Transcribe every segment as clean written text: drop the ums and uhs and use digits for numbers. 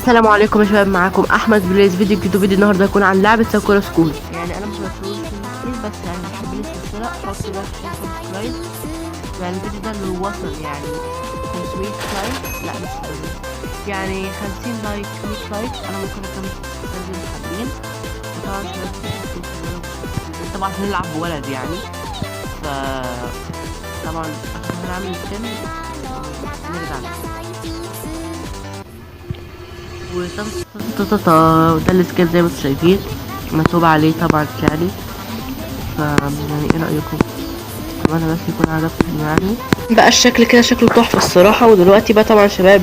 السلام عليكم يا شباب، معاكم احمد بليز. فيديو جديد، وفيديو النهارده هيكون عن لعبه Sakura School. يعني انا مش مشهور كتير، بس يعني محبين السلسلة حطوا like، share، subscribe. يعني الفيديو ده اللي وصل يعني 500 like، لا مش 500، يعني 50 like، 100 like، انا ممكن اكمل السلسلة زي ما حابين. وطبعا شباب طبعا هنلعب بولد يعني، ف طبعا عشان هنعمل skin نرجع وده ال skin زي ما انتم شايفين مكتوب عليه طبعا يعني. ف يعني ايه رأيكم؟ اتمنى بس يكون عجبكم. يعني بقى الشكل كده شكله تحفة الصراحة. ودلوقتي بقى طبعا شباب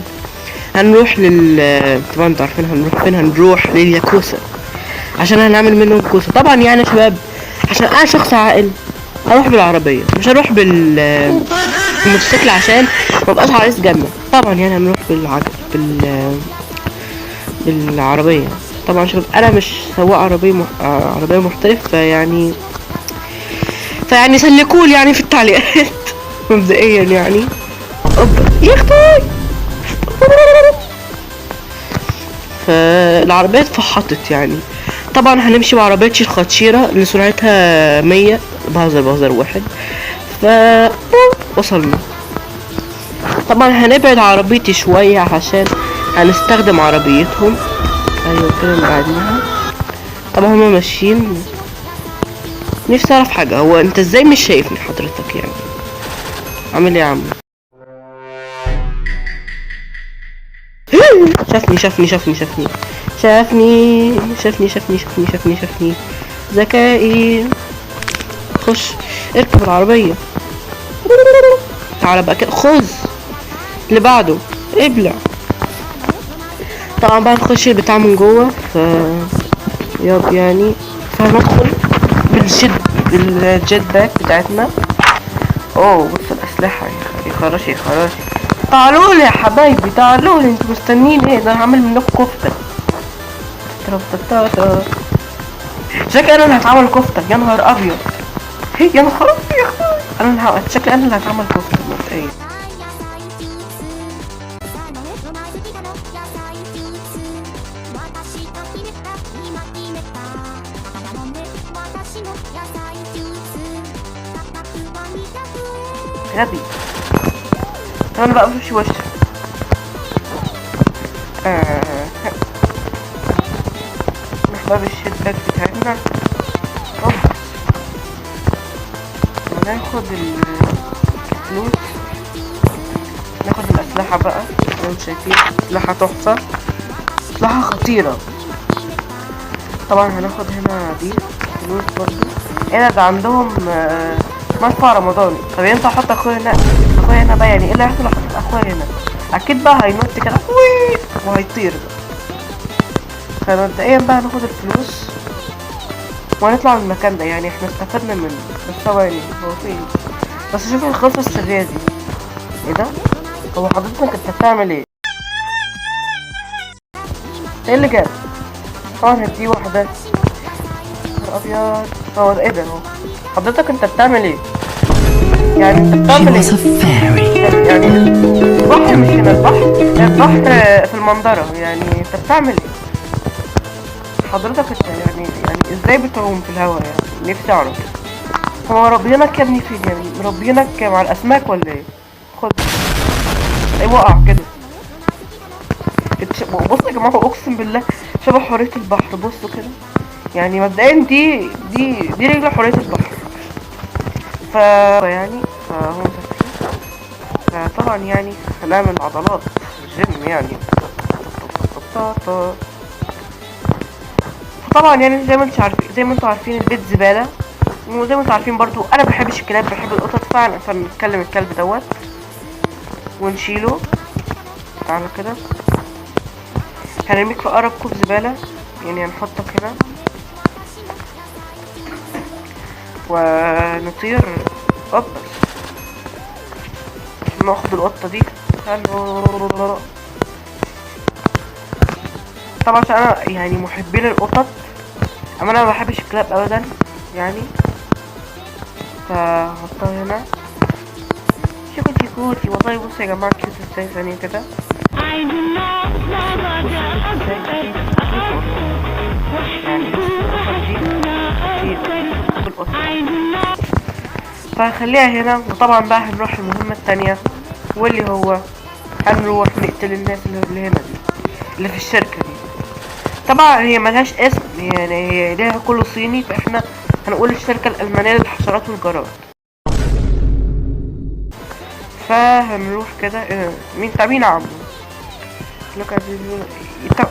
هنروح لل طبعا انتوا عارفين هنروح فين، هنروح للياكوزا عشان هنعمل منهم كوسة. طبعا يعني يا شباب عشان انا شخص عاقل هروح بالعربية، مش هروح بالموتوسيكل عشان ما ابقاش عريس جنة. طبعا يعني هنروح بالعجل بالعربية. طبعا شباب انا مش سواق عربية عربية محترف، فيعني سلكولي يعني في التعليقات مبدئيا يعني. أوبا يا اختي، فالعربية اتفحطت يعني. طبعا هنمشي بعربية الخطشيرة اللي سرعتها 100، بهزر بهزر واحد. ف وصلنا. طبعا هنبعد عربيتي شوية عشان هنستخدم عربيتهم. ايوه كده بعديها. طبعا هما ماشيين. نفسي اعرف حاجة، هو انت ازاي مش شايفني حضرتك؟ يعني عامل ايه يا عم؟ شافني شافني شافني شافني شافني شافني شافني شافني شافني شافني. ذكائي. خش اركب العربية. تعالى بقى كده، خذ اللي بعده، ابلع. طبعا بقى نخش البتاع من جوه. ف yup يعني فهندخل بال jet pack بتاعتنا. اوه بص الاسلحة، يا خراشي يا خراشي. تعالوا لي يا حبايبي، تعالوا لي، انتوا مستنيين ايه؟ ده انا هعمل منكم كفته. شكلي انا اللي هتعمل كفته، يا نهار ابيض يا نهار ابيض. انا اللي شكلي انا اللي هتعمل كفته مبدئيا. غبي. طب انا بقى بمشي وش نروح باب الشباك بتاعتنا. وناخد الفلوس، ناخد الأسلحة بقى. زي ما انتم شايفين أسلحة تحفة، أسلحة خطيرة. طبعا هناخد هنا دي فلوس برضو. ايه ده عندهم مدفع رمضاني. طب ينفع احط اخويا هنا؟ اخويا هنا بقى يعني ايه اللي هيحصل لو حطيت اخويا هنا؟ اكيد بقى هينط كده وهيطير بقى. فمبدئيا بقى هناخد الفلوس وهنطلع من المكان ده. يعني احنا استفدنا منه. بس ثواني، هو فين؟ بس شوف الخلطة السرية دي. ايه ده؟ هو حضرتك انت بتعمل ايه؟ ايه اللي جاب؟ طبعا هدي واحدة. ابيض. هو ايه ده؟ هو حضرتك انت بتعمل ايه؟ يعني انت بتعمل ايه؟ يعني البحر مش هنا، البحر في المنظرة. يعني انت بتعمل ايه حضرتك؟ انت يعني ازاي بتعوم في الهواء؟ يعني نفسي اعرف. هو مربينك يا ابني فين؟ يعني مربينك مع الاسماك ولا ايه؟ خد ايه وقع كده. بصوا يا جماعة، اقسم بالله شبه حورية البحر. بصوا كده يعني مبدئيا دي دي دي رجل حورية البحر. ف يعني فهم مسافرين. فطبعا يعني هنعمل عضلات الجيم يعني. طبعا يعني زي ما انتوا عارفين، زي ما انتوا عارفين البيت زبالة، وزي ما انتوا عارفين برضو انا بحبش الكلاب، بحب القطط. فعلا فنتكلم الكلب دوت ونشيله. تعالى كده، هنرميك في اقرب كوب زبالة. يعني هنحطك هنا ونطير. اوب ناخد القطة دي. طبعا عشان انا يعني محبين القطط، اما انا ما بحبش الكلاب ابدا يعني. فهحطها هنا. شوفوا cutie، والله بصوا يا جماعة cute ازاي. ثانية كده. بصوا ازاي في قطة، يعني بصوا القطط دي كتير، بحب القطط. فهنخليها هنا. وطبعا بقى هنروح المهمة التانية، واللي هو هنروح نقتل الناس اللي هنا دي، اللي في الشركة دي. طبعا هي ملهاش اسم، يعني هي ليها كله صيني، فاحنا هنقول الشركة الألمانية للحشرات والجراد. فهنروح كده. مين بتاع مين يا عمو؟ Look at this. انت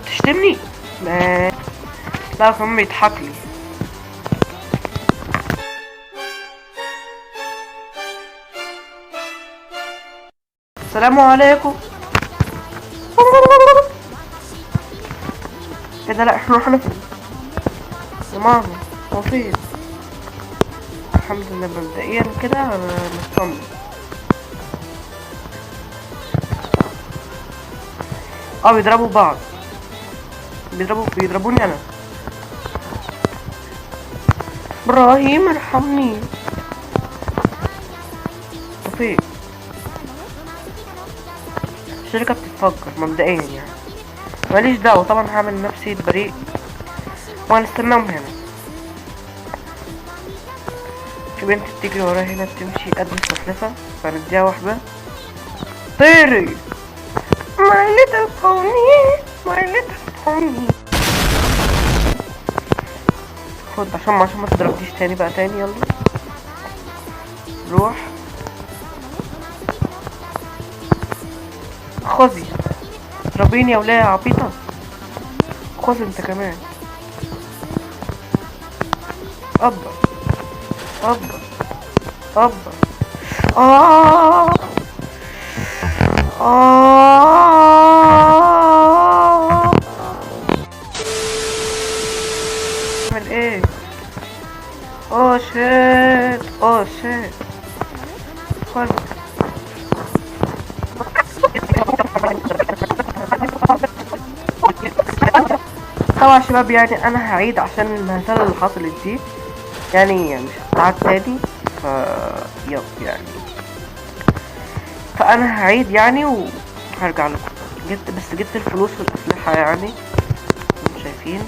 بتشتمني؟ ما لا كمان بيضحك لي. السلام عليكم. كده لا احنا رحنا فين يا ماما؟ هو فين؟ الحمد لله مبدئيا كده انا مطمن. بيضربوا بعض، بيضربوني انا. ابراهيم ارحمني. فين الشركة؟ بتتفجر مبدئيا يعني، ماليش دعوة. طبعا هعمل نفسي بريء وهنستناهم هنا. في بنت بتجري ورايا هنا، بتمشي قد السلحفاة، فنديها واحدة. طيري my little pony، my little pony. خد عشان ما تضربنيش تاني بقى تاني. يلا روح خذي، اضربيني يا ولاية عبيطة. خذ انت كمان. ابا ابا ابا. اعمل ايه؟ oh shit، oh shit. خد. طبعا يا شباب انا هعيد عشان المهزله اللي حصلت دي، مش هتعاد تاني. ف يب يعني فانا هعيد وهرجع لكم. بس جبت الفلوس والاسلحه انتم شايفين.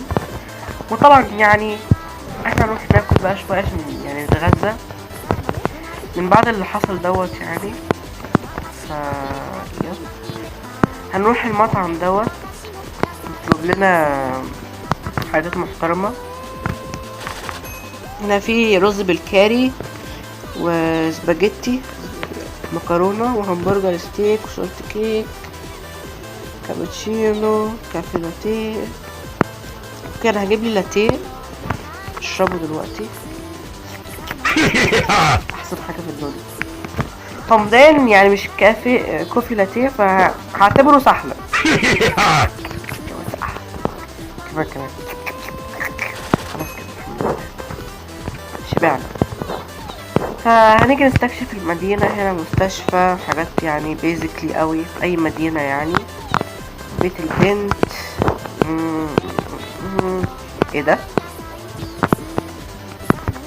وطبعا احنا نروح ناكل بقى شويه عشان نتغذى من بعد اللي حصل دوت. ف يب هنروح المطعم دوت نطلب لنا حاجات محترمة. هنا في رز بالكاري وسباجيتي مكرونة وهمبرجر steak و short cake كابتشينو كافي لاتيه. okay انا هجيب لي لاتيه اشربه دلوقتي، احسن حاجة في الدنيا. هو مبدئيا مش coffee latte، فهعتبره سحلب. كمان كمان خلاص كده الحمد لله شبعنا. فهنيجي نستكشف المدينة. هنا مستشفى، حاجات basically قوي في اي مدينة. بيت البنت. ايه ده؟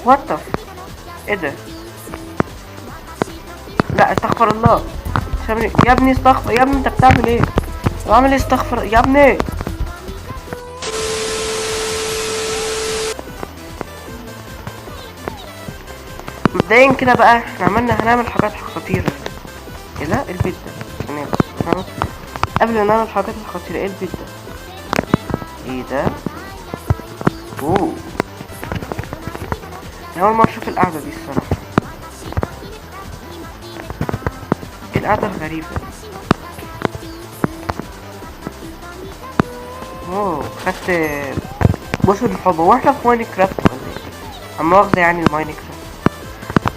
what the ايه ده؟ لا استغفر الله. يا ابني استغفر يا ابني، انت بتعمل ايه؟ بعمل ايه؟ استغفر يا ابني. مبدئيا كده بقى احنا هنعمل حاجات خطيرة. ايه ده؟ ايه البيت ده؟ ثانية بس، قبل ما نعمل الحاجات الخطيرة، ايه البيت ده؟ ايه ده؟ اوه، انا اول مرة اشوف القعدة دي الصراحة. ايه القعدة الغريبة دي؟ اوه، خدت potion الحب. هو احنا في ماينكرافت ولا ايه؟ اما مؤاخذة الماينكرافت.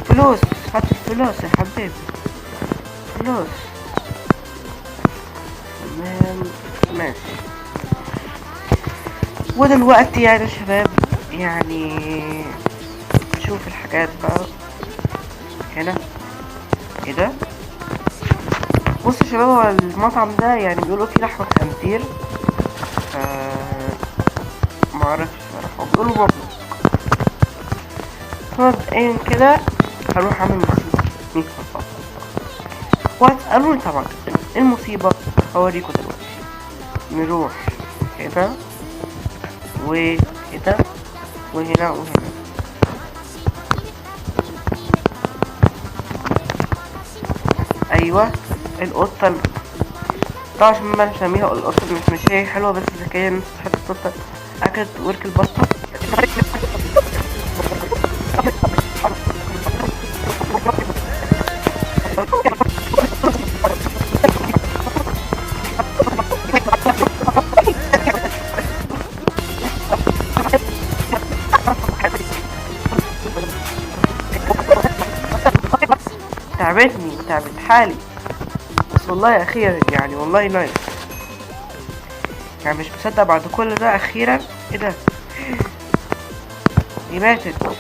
فلوس، هات الفلوس يا حبيبي، فلوس. تمام ماشي. ودلوقتي يا شباب نشوف الحاجات بقى هنا. ايه ده؟ بصوا يا شباب، هو المطعم ده بيقولوا فيه لحمة خنزير، ف معرفش الصراحة، وبيقولوا مبلغ. فمبدئيا كده هروح اعمل مصيبة. وهتسألوني طبعا ايه المصيبة؟ هوريكم دلوقتي. نروح هنا وهنا وهنا وهنا. ايوه القطة طبعا عشان ما نسميها القطة مش هي حلوة، بس ذكية الناس تحب القطة. اكلت ورك البطة. تعبتني تعبت حالي، بس والله اخيرا يعني، والله nice يعني، مش مصدق بعد كل ده اخيرا. ايه ده؟ دي ماتت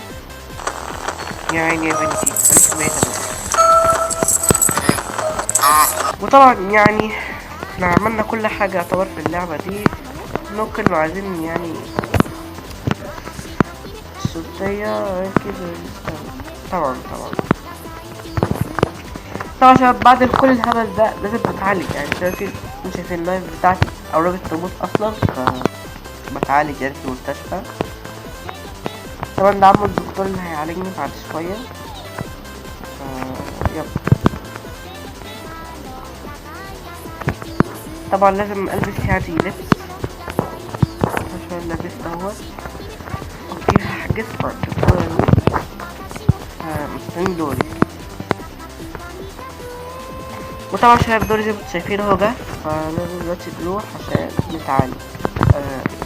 يا عيني يا بنتي، خليك ميتة بس. وطبعا يعني احنا عملنا كل حاجة يعتبر في اللعبة دي. ممكن لو عايزين يعني الشرطية كده. طبعا طبعا طبعا شباب، بعد كل الهبل ده لازم تتعالج يعني. شايفين مش شايفين ال life بتاعتي قربت تموت اصلا، ف بتعالج يعني في المستشفى. طبعا ده عم الدكتور اللي هيعالجني بعد شوية. يلا طبعا لازم البس يعني لبس عشان لبست اهوت. okay هحجز مع الدكتورة دي. مستني دوري. وطبعا شباب دوري زي ما انتم شايفين اهو جه، فلازم دلوقتي نروح عشان نتعالج.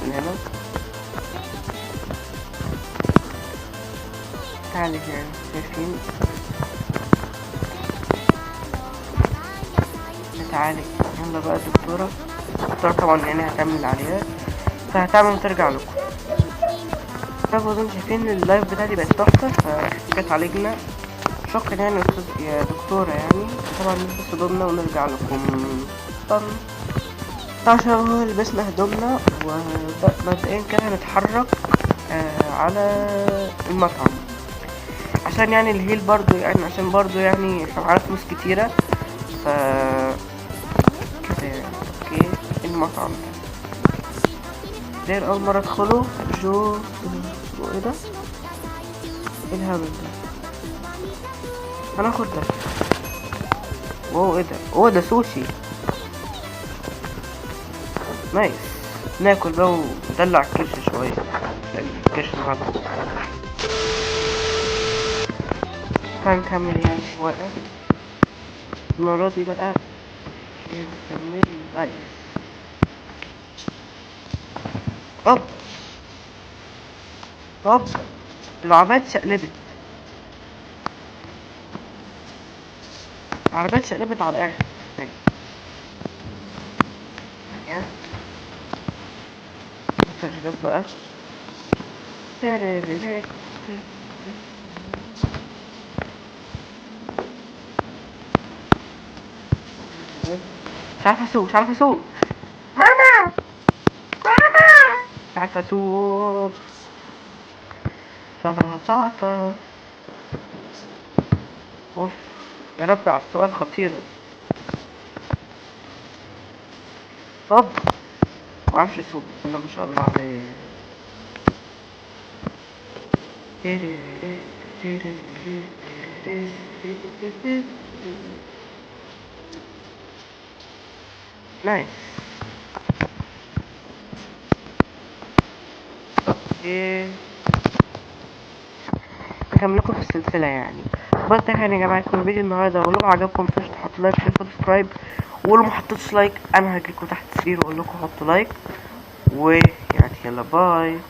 من هنا نتعالج يعني، شايفين نتعالج. يلا بقى الدكتورة، الدكتورة طبعا يعني هتعمل اللي عليها، فهتعمل وترجع لكم. طبعا زي ما شايفين ال life بتاعتي بقت تحفة، فكانت عالجنا. شكرا يعني يا دكتورة يعني. طبعا نلبس هدومنا ونرجع لكم. طبعا شباب هو لبسنا هدومنا، ومبدئيا كده هنتحرك على المطعم عشان يعني ال heal برضو، يعني عشان برضو يعني احنا معانا فلوس كتيرة، ف كده يعني. okay المطعم ده ده اول مرة ادخله. جو ايه ده؟ ايه الهبل ده؟ هناخد ده. wow ايه ده؟ اوه ده سوشي، nice. ناكل بقى وندلع الكرش شوية، لأن الكرش غلط. هنكمل يعني سواقة المرة دي بقى، نكمل nice. هوب هوب، العربية اتشقلبت، العربية اتشقلبت على الآخر. بقى مش عارفة اسوق، مش عارفة اسوق، ماما ماما، مش عارفة اسوق، صعبة. اوف يا ربي على السؤال خطير. طب معرفش اسوق، بسم الله ما شاء الله عليه. nice. okay نكمل لكم في السلسلة يعني. بس ده كان يا جماعة يكون فيديو النهاردة، ولو عجبكم متنسوش تحطوا like share subscribe، ولو ما حطيتش like انا هجيلكوا تحت السرير واقول لكم حطوا like. ويعني يلا bye.